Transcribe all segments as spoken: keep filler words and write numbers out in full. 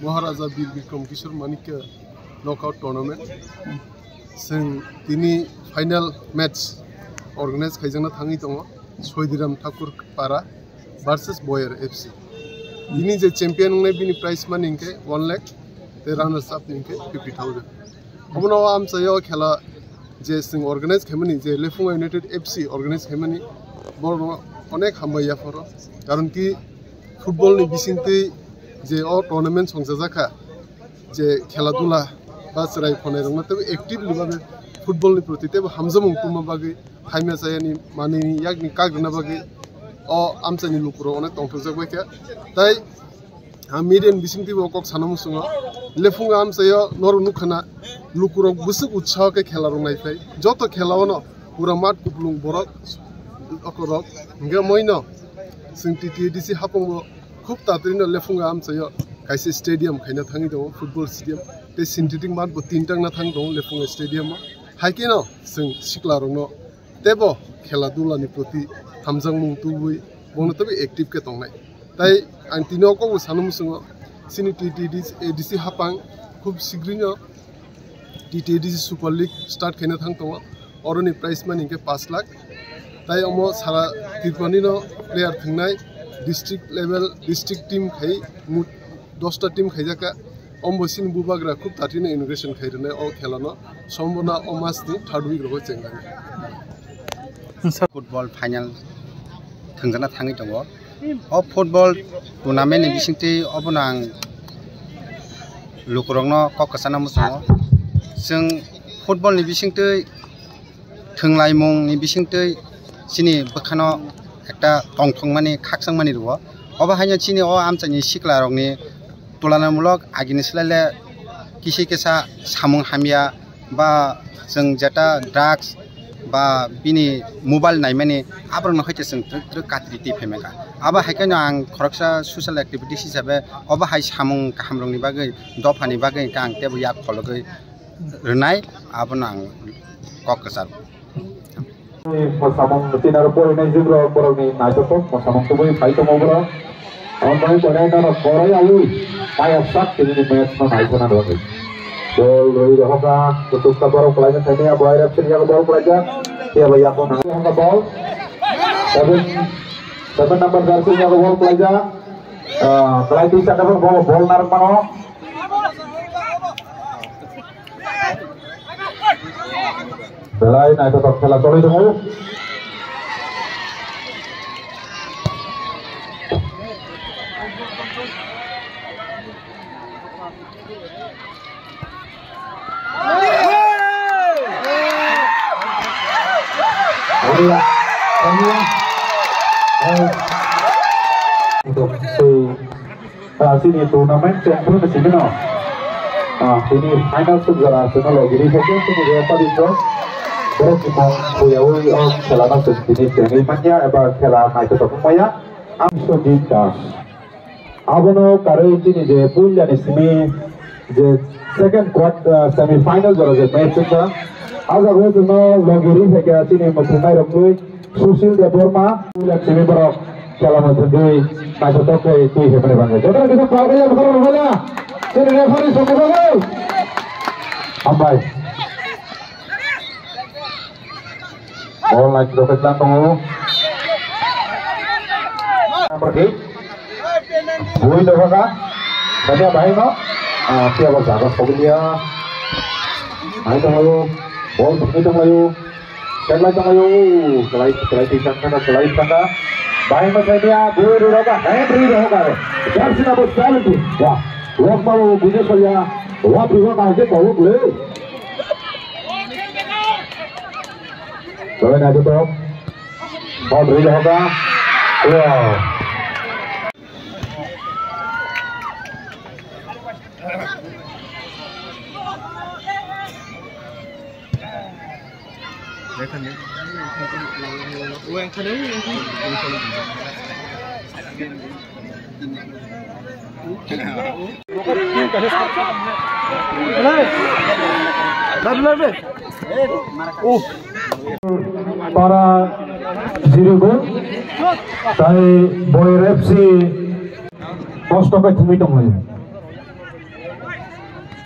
Maharaja Bir Bikram Kishore Manikya Knockout Tournament. Chwng tini final match organize khaijakna thangwi tongo, Soidiram Thakur Para versus Boyer F C. Tini je champion wngnai, bini prize money hwnkhe one lakh, tei runners up ni hwnkhe fifty thousand. Obono o amchaio khela je chwng organize khaimani, je Lefunga United F C organize khaimani, borokno onek hambai yapharo. Karon ki football ni bisingtwi je o tournament songchajakha, je khela dula ba chwrai khonai rokno teibo active ni bagwi, football ni proti teibo hamjakmung tungma bagwi, thaima chayani manwini yakni kak rwna bagwi o amchaini lukurok onek tongthokjak baikha. Tai Ang media ni bisingtwi bo kok sana muchungo. Lefunga amchaio norok nukha na, lukurok bwswk utsaho khe khela rok naiphai. Joto khela o no pura mat kuplung borok okorok. Hwnkhe moino chwng T T A D C hapung bo khub tatwi no Lefunga amchaio kaisa stadium khaina thangwi tongo, football stadium. Tei synthetic mat bo tinta wngna thang tongo Lefunga stadium o. Hai khe no chwng sikla rok no teibo khela dula ni proti hamjakmung tubui bono teibo active khe tongnai. Tai ang tini o kokbo sana muchungo, chini T T A D C hapang khub sigrino T T A D C Super League start khaina thang tongo, oroni prize money hwnkhe pash lakh. Tai omo sara Tripura nino player thwngnai, district level, district team khai mut dosta team khaijakha. Ombo chini bubagra khub tatino inauguration khai rwnai o khelano, sombona o mas ni third week rogo chengjani. Football final thwngjakna thangwi tongo. O football tournament ni bisingtwi obono ang lukurokno kok kwchana muchungo. Chwng football ni bisingtwi thwnglaimung ni bisingtwi chini bwkhano ekta tongthokmani, khakchangmani rwo. Obo haino chini o amchaini sikla rokni tulanamulok agini slai le kisi kisa samung hamya ba chwng jeta drugs ba bini mobile naimani, aborokno hai khe chwng twrwk twrwk katri twi phaimangkha. Abo hai kheno ang khoroksa social activities hisabe obo hai samung kahamrokni bagwi, dophani bagwi hwnkhe ang teibo yak phologwi rwnai, abono ang kok kwcharo. Mosamung tinaro porinai jibrok borokni naithothok mosamung tubui phai tongo borok. Amoni konai norok korai alwi maya sak tinini match no naithana rwgwi. Bol rwi rohoka, kutuk ta borok kwlaina saimaya, bo airap sini yago bol kwlaijak. Phiya bo yago nang rohoka bol. Seven, seven number jersey yago bol kwlaijak. Ah, kwlai twi saka bol, bol narwk mano. Belai naithothok khela choli tongo. Ah, chini tournament champion simi no. Ah, chini final suk jora chwngno logiri khe chini referee rok. Borok ni mung buyaui o khela no chwng tini chengwi manya eba khela naithothok wngmaya. Ang Sojit Das. Abono karwi chini je puila ni simi je second quart-, ah, semi final jora je match wngkha. Ah jaga o chwngno logiri khe chini muchungnai rok twi Sushil Debbarma, William Simi borok khela no thwngwi naithothok khe twi hepani bangwi. Jotono kisa palgaya, bukharo rwmala. Chini referee sokhe bagwi. Hambai. Bol naithothok khe tlang tongo. Number eight. Bui dohaka. Badia bahai no. Ah, phiya bo jaga soglia. Nai tongo. Bol thwngwi tonglaio. Setlai tonglaio. Kwlai, kwlai twi chak thaka, kwlai thaka. Bahai no saimia, bui rwi roka, hand rwi roka. Jersey number seventy. Wah, wak mau bui no soya. Wah, piwa kahje kawuk le. Kawai naithothok. Bol rwi roka. Wow. Para Jirigun tai Boyer F C kosto khe thwngwi tonglaio.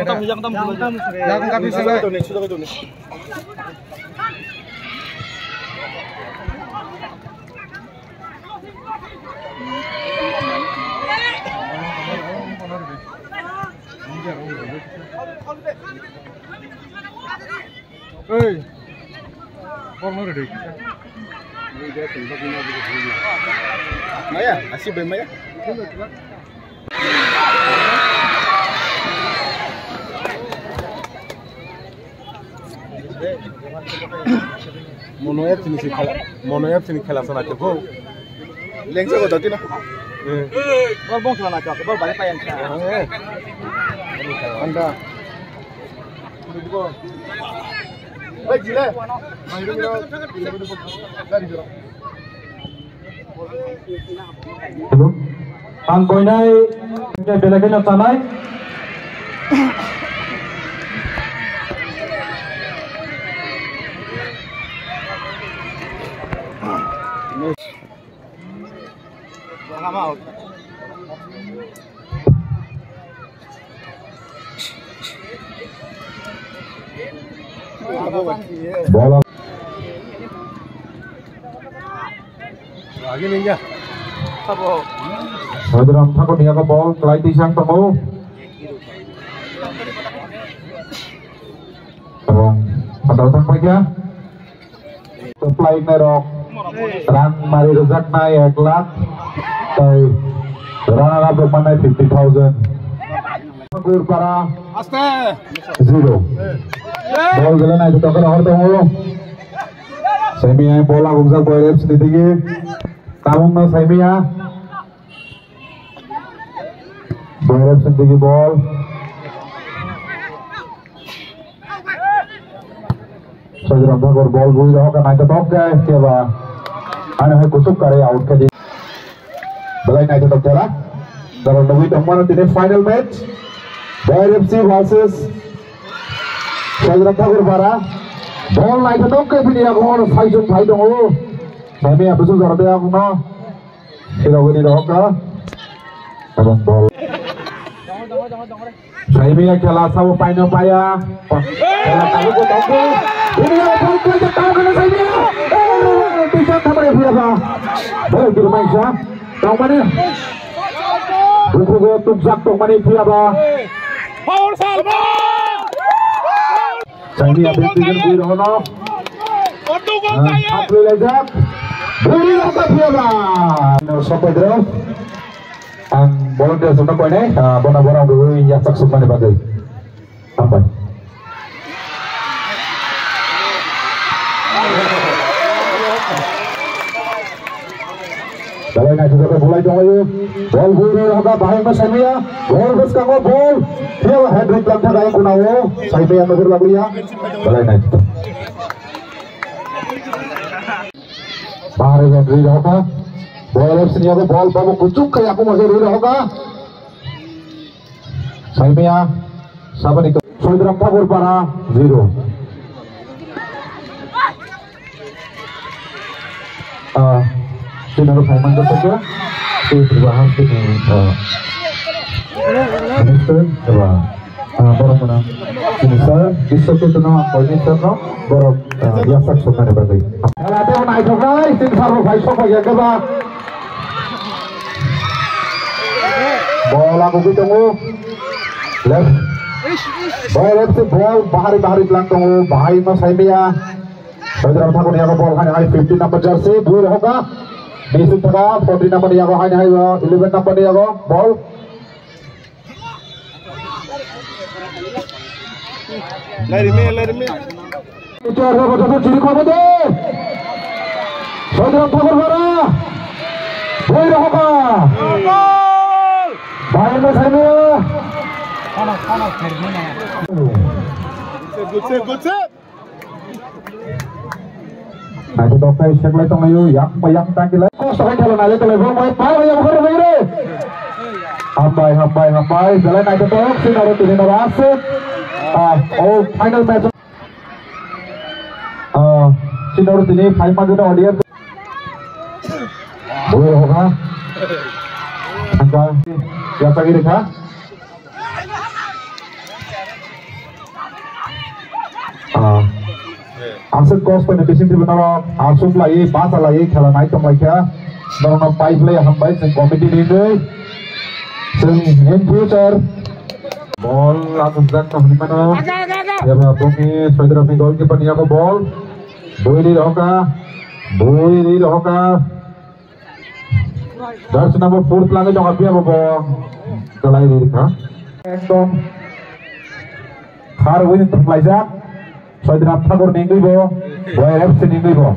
Yang tam, yang tam. Yang tam, yang tam. Ei, bol no ready. Maya, asi bai maya. Mono F C ni si khela, Mono F C ni khela sana ke bo. Lengsa ko dati na. Eh. Bor bong khela na ka, bor bari payan ka. Eh. Anda. Bai jile. Bai jile. Ang koinai belai kheno chanai. Bola. Sodiram Thakur ni yago bol, Klai Tisang tongo. Abang, padal thang paikha. Supply nairok rang mari rwjaknai ek lakh tei runner up rok mannai fifty thousand. Gurpara zero. Bol gele nai dokar hor tongo. Saimia bol agungjak Boy F C ni digi. Tabukno saimia. Boy F C ni digi bol. Sodiram Thakur bol bui rohok naithotok khe keba. Ano hai kuchuk kare out khe di. Belai naithotok jora. Jora nugui tongmano tini final match. Boy F C versus Sodiram Thakur Para. Bol naithotok khe bini yago hor saichung phai tongo. Saimia bwswk jora de abungno. Hirogini rohok ka. Abang bol. Saimia khela sabo paino paya. Khela tabu ko tabu. Ini yang pun pun tak tahu kena Saimia. Eh, bisa kamar ya pia ba. Bol di rumah isa. Tahu mana? Buku go tukjak tong mani pia ba. Power Salva. Saimia bel tigan bui rohono. Hapli lejak. Bui rohono pia ba. Sopai dro. Ang volunteer sumna koinai, ah, bona bona bui yasak sumna ni bagwi. Hambai. Dalai nai thok bulai tongo. Bol bui rohoka bahai ma Saimia. Bol bwskango bol. Pia hat-trick lang thak ai kunao. Saimia nugui labuya. Dalai nai thok. Bahari nai rwi rohoka. Bol F C ni yago bol babo kuchuk khe yakumo khe rwi rohoka. Saimia sabani Sodiram Thakur Para zero. Ah, chini oro phai manjak kha, tei Tripura House ni, ah, Minister eba, ah, borok gwnang chini sir, Biswa Chetna Koini sir no borok, ah, yasak soknani bagwi. Ela tebo naithoknai, chini sir bo phai sok phai ya khe ba. Bol agugwi tongo. Left. Bol F C bol bahari bahari tlang tongo, bahai no Saimia. Sodiram Thakur ni yago bol haino hai fifteen number jersey, bui rohoka. Nisin thaka fourteen number ni yago haino hai eleven number ni yago bol. Lari me, lari me. Chor rogo joto chiri khobo de. Sodiram Thakur Para. Bui rohoka. Bhai no Saimia. Good save, good save. Naithotok khe seklai tonglaio, yak bai yak tangkilai. Kosto khai thalo nailai tonglaio, bro, bai, bai, bai, bai, bai, bai, re. Hambai, hambai, hambai. Belai naithotok, sinaro tini noro aswk. Ah, oh, final match. Ah, Tini five minute audience. Bui rohok ha. Angka, ya pagi rekha. Ah. Aswk kosto ni bisingtwi bo norok aswk laiwi basa laiwi khela nai tonglaikha. Norokno pai phlai hambai chwng committee ni wngwi. Chwng in future ball aswkjak tong hinwi mano. Eba bumi Soidrapni goalkeeper ni yago ball. Bui ri rohokha. Bui ri rohokha. Jersey number four twlangwi tongo, phiya bo bo kwlai ri rikha. Ekdom khar wini thwnglaijak. Soidrap Thakur ni wngwi bo, Boyer F C ni wngwi bo.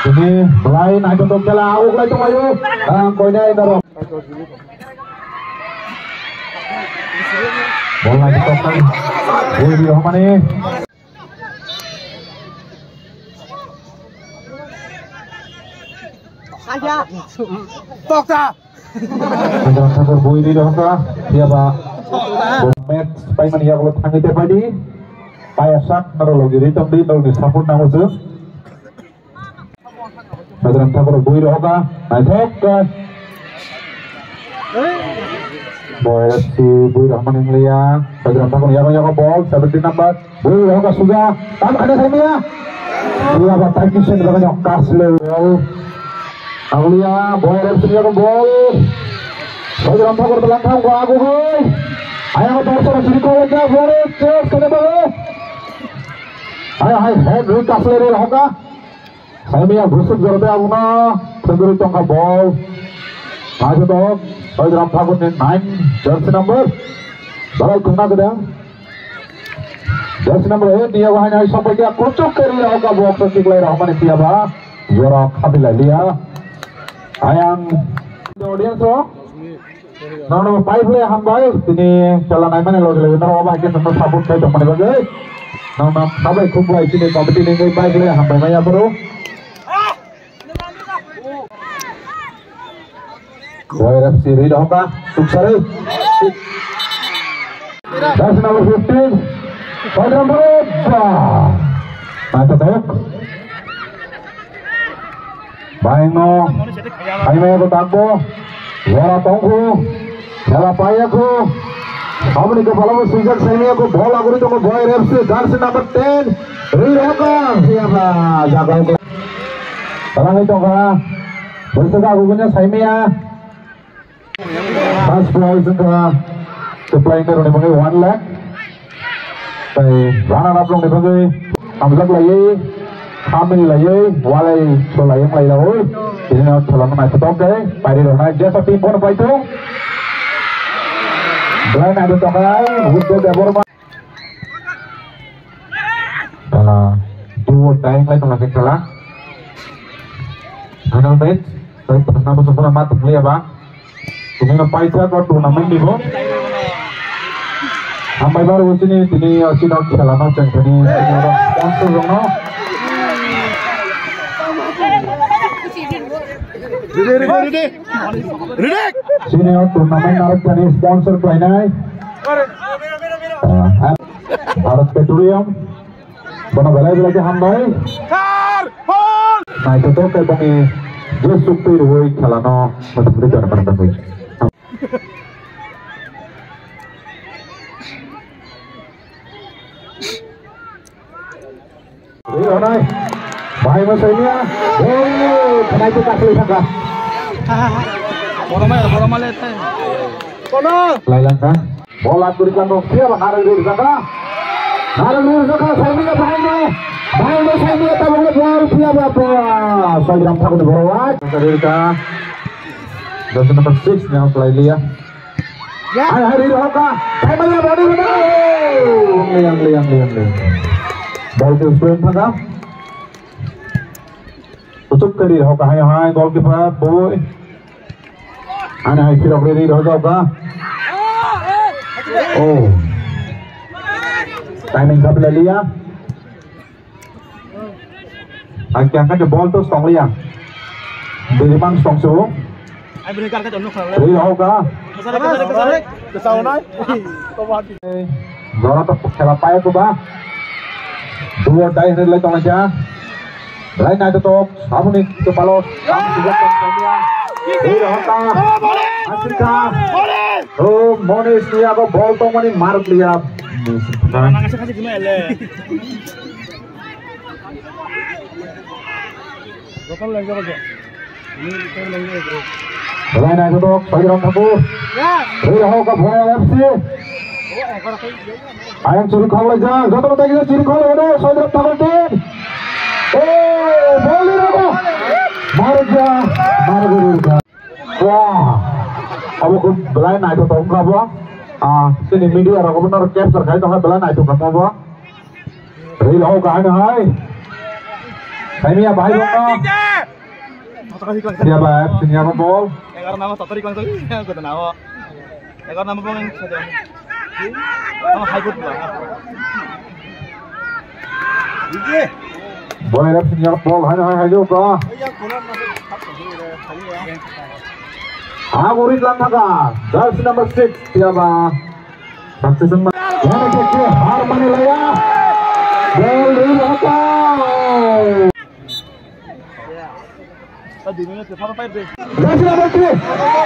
Tini belai naithotok khela, uklai tonglaio. Ang koinai norok. Bol naithotok nai. Bui ri rohmani. Tokta. Thakur bui ri rohka, phiya ba bo match paimani yagulo thangwi tei paidi. Paya sak naro logi ri tongdi, naro ni support nango se. Bajrang Thakur bui rohka, naithok khe. Boyer F C bui rohmani wngya. Bajrang Thakur yago yago ball, seventeen number. Bui rohka suja. Tam khana saimia. Bui aba tai kisen bagani kasle ball. Anglia, Boyer F C yago ball. Bajrang Thakur belang thang gua agu goi. Ayang tor tor sini kau aja ball, chance kena ball. Hai hai, head ri kasle ri rohka. Saimia busuk jorode abono thwngwi tongkha ball. Naithotok, Soidrap Thakur ni nine jersey number. Belai khungna gwdang. Jersey number eight ni yago haino hai sokphaikha, kuchuk khe ri rohokha box o tiklai rohmani phiya ba jora khatilai liya. Ayang audience o. Nono pai phlai hambai, tini khela naimani logi logi norok obo hai khe chwngno support khai tongmani bagwi. Nono khabai khum bai chini committee ni wngwi pai phlai hambai maya phuru. Boyer F C ri rohka, suksari. Jersey number fifteen, Bajrang Bharat. Naithotok. Baino, saimaya ko takbo, wara tongkhu, khela paiya khu, aboni ko palamo swijak saimaya ko, bol aguri tongo, Boyer F C, jersey number ten, ri rohka, phiya ba, jaga ko. Balangwi tongkha, bwswk agugunya saimaya. First prize wngkha supply ni roni bagwi one lakh. Tei runner up rokni bagwi hamjak laiwi, khamini laiwi, walai solai wng lai rao. Tini no tholano naithotok khe pairi roknai jesa team bono paithung. Belai naithotok khe Buddha Debbarma. Kala, duo dying lai tongla khe kala. Final match, tei thangna bosong bono ma tongli aba. Tini no paisa ko tournament ni bo. Hambai bar bo chini, tini o chini o khela no cheng tini, tini o sponsor rok no. Ready, ready, ready. Ready. Chini o tournament narwk thani sponsor khlainai. Ah, Bharat Petroleum. Bono belai belai khe hambai. Sir, phone! Naithotok khe boni je sukti rwui khelano mwthangwi tonwi mano bagwi. Rwi rwnai. Bahai mwsai niya. Oh, khnai khe kakhwlwi thangkha. Boromai, boromai le thai. Kono? Lailangkha. Bol at guri kang rok phiya ba narwk ri rwkha. Narwk ri rwkha, saimanya bahai no. Bahai no saimanya tabuk le bol phiya ba bol. Soigram Thakur ni borok. Ri rwkha. Jersey number six ni ang khlai liya. Ya. Hai hai ri rwkha. Saimanya body body. Ang liya, ang liya, ang liya, ang liya. Bol ke uspren thaka. Kuchuk ke ri rwkha hai hai goalkeeper boy. Ani hai phirok riri rojak ba. Oh. Timing kha belai liya. Ang kya kha ball to song liya. Diri mang song su. Riri rojak ba. Jora to khela pai ko ba. Duo dai hwnwi lai tonglaijak. Belai naithotok, aboni kipalo, aboni kipalo tonglaijak. Hero Honda, Asika. O, Monish ni abo bol tongmani marok liya. Belai naithotok, Soiram Thakur. Rwi rok ka Bhoyar F C. Ayang churi khawlai jang, joto no tagi churi khawlai no, Soiram Thakur team. Eh, boli rok. Marja, marja. Wah. Abo ko belai naithotok wngkha bo. Ah, chini media rok bo no capture khai tongkha, belai naithotok wngkha bo. Rwi rok ka hai no hai. Saimia bahai rok no. Siapa, siapa bol? Egar nama sotri kong sali, yang kata nama. Egar nama bang yang saja. Nama high court lah. Boy rap senior bol, hai, hai, hai, jo, ka. Ah, urit lang thaka. Jersey number six, siapa? Success ma. Yang ke har mani laya. Bol di belakang. Jersey number three.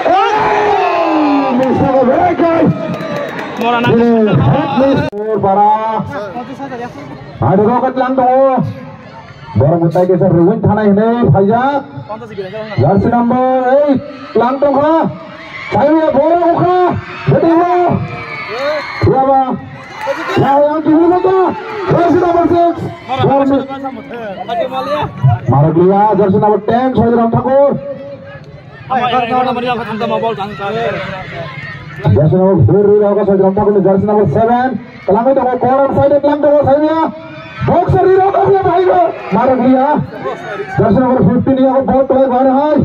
Hey! Miss number eight, guys. Mora na. Ini hat miss. Para. Ada roket lang tu. Borok mwtai kisa rwin thanai hinwi phaijak. Jersey number eight lang tongkha. Saimia borok ukha. Beti ho. Siapa? Siapa yang kiri mata? Jersey number six. Borok ni. Marok liya, jersey number ten, Soiram Thakur. Jersey number four, Rira Hoka, Soiram Thakur, jersey number seven. Kelang itu, corner side, kelang itu, Saimia. Boxer Rira Hoka, dia bahaya. Marok liya. Jersey number fifteen, dia ko bol play bar hai.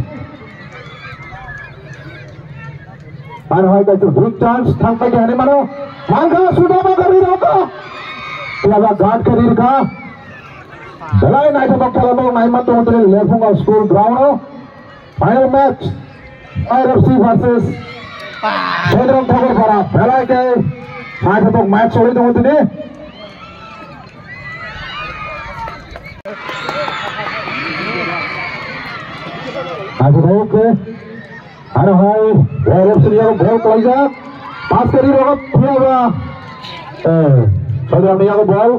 Aro hai kaisa big chance thang pai khe hinwi mano. Mangkha suda ba gari rokha. Tiaba guard khe rirkha. Belai naithotok khela bo naiman tongo tini Lephunga school ground o. Final match R F C versus Sodrom Thakur Para. Belai khe naithotok match choli tongo tini. Naithotok khe. Aro hai, Warriors ni yago bol kalaijak. Pass kari rogo phiyaba. Eh, Sodram ni yago bol.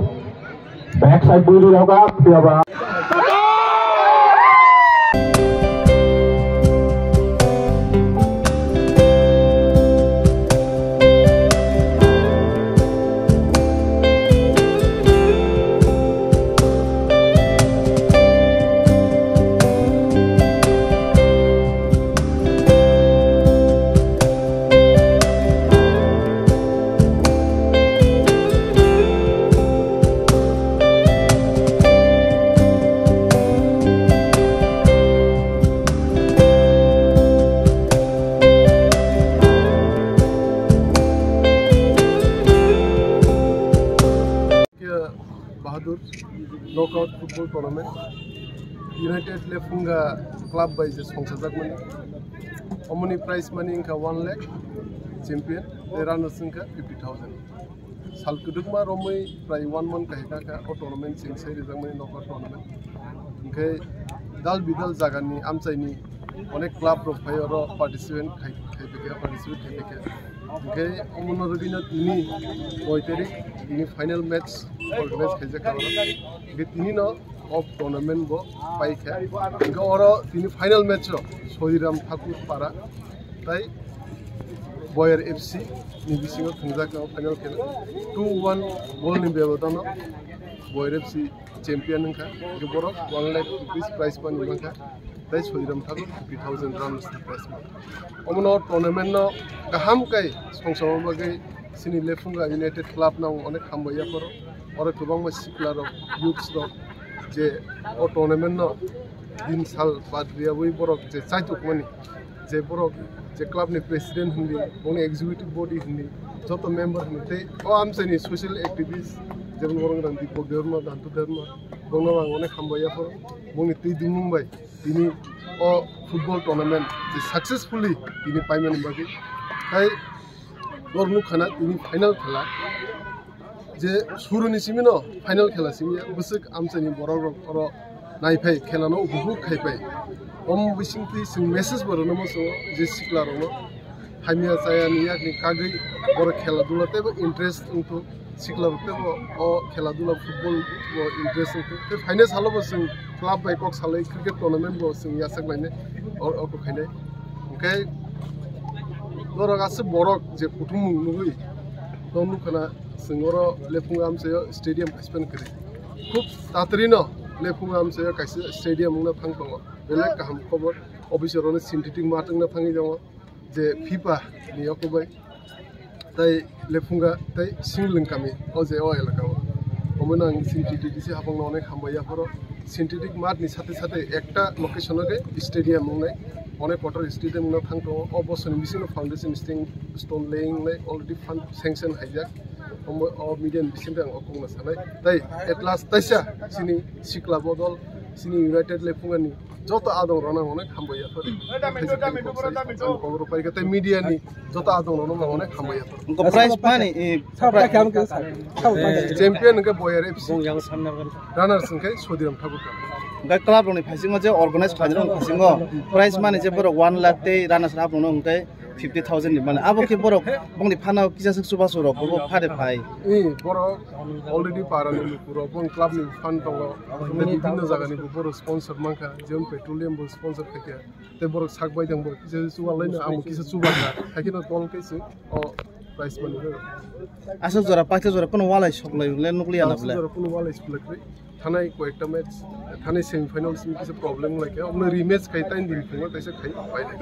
Back side bui di rogo phiyaba. Bahadur knockout football tournament United Lephunga club bai je songsajakmani. Omoni prize money wngkha one lakh, champion, tei runners wngkha fifty thousand. Sal kwdwkma romwi prai one month kahika kha o tournament cheng sai rijakmani knockout tournament. Hwnkhe dal bidal jagani amchaini onek club rok phai oro participant khai, khai phaikha, participate khai phaikha. Hwnkhe omono rwgwino tini noi tarik tini final match organize khaijak kha oro. Hwnkhe tinino o tournament bo paikha. Hwnkhe oro tini final match o Sodiram Thakur Para tai Boyer F C ni bisingo thwngjak kha o final khela. Two one goal ni bebodano Boyer F C champion wngkha, hwnkhe borok one lakh rupees prize money mankha, tei Sodiram Thakur fifty thousand runners ni prize mankha. Omono tournament no kaham kai songchoma bagwi chini Lephunga United Club no ang onek hambai yapharo, oro kwbangma sikla rok, youths rok je o tournament no din sal bad riyabwi borok je chaitukmani, je borok je club ni president hindi, boni executive body hindi, joto member hindi, tei o amchaini social activist, jemon borok rang Dipak Debbarma, Dantu Debbarma, borokno ang onek hambai yapharo, bongni twi dumung bai tini o football tournament je successfully tini paimani bagwi. Tei borok nukha na tini final khela Je suruni simino final khela simi bwswk amchaini borok rok oro naiphai khelano upoguk khaipai. Om bisingtwi chwng message bo rwno muchungo je sikla rokno hamya chaya ni yakni kagwi borok khela dula teibo interest wngthu, sikla rok teibo o khela dula football bo interest wngthu. Tei phainai salo bo chwng club bai kok salai cricket tournament bo chwng yachak lainai o, o kok khainai. Hwnkhe norok aswk borok je kuthumung nugwi tong nukha na, chwng oro Lephunga amchaio stadium kaisa phano kwrwi. Khub tatarino Lephunga amchaio kaisa stadium wngna thang tongo. Belai kaham khobor. Officer rokno synthetic mat wngna thangwi tongo. Je FIFA ni yokobai tei Lephunga tei Singlwng kami o je o elaka o. Omono ang chini T T D C habangno onek hambai yapharo. Synthetic mat ni sate sate ekta location o khe stadium wngnai, onek kotor stadium wngna thang tongo. O bosor ni bisingo foundation sting stone laying wngnai already fund sanction haijak. Omo o media ni bisingo ang o kokno sanai. Tei at last taisa chini sikla bodol chini United Lephunga ni joto adong rok no onek hambai yapharo. Khaisa khaisa kok sai, ang kok rok pai khe tei media ni joto adong rok no onek hambai yapharo. Hwnkhe prize mani, eh, Champion hwnkhe Boyer F C. Runners hwnkhe Sodiram Thakur. Hwnkhe club rokni phaisingmo je organize khlainai rokni phaisingmo prize mani je borok one lakh tei runners up rokno hwnkhe fifty thousand ni mani. Abo khe borok bongni phano kisa swk chubachu rok bo phare phai. Eh, borok already para ni puro bong club ni fan tongo. Tei bibhinno jaga ni bo borok sponsor mankha, jemon petroleum bo sponsor khaikha. Tei borok sak bai tong borok kisa chuba laino, amo kisa chuba kha. Haikhe no tol khe se o prize mani rw. Aswk jora paitha jora kono walai sok lai le nukliya na bole. Aswk jora kono walai sok lai khe. Thanai koyekta match, thanai semi final simi kisa problem lai khe. Omo rematch khai tain din phungo kaisa khai pai lai.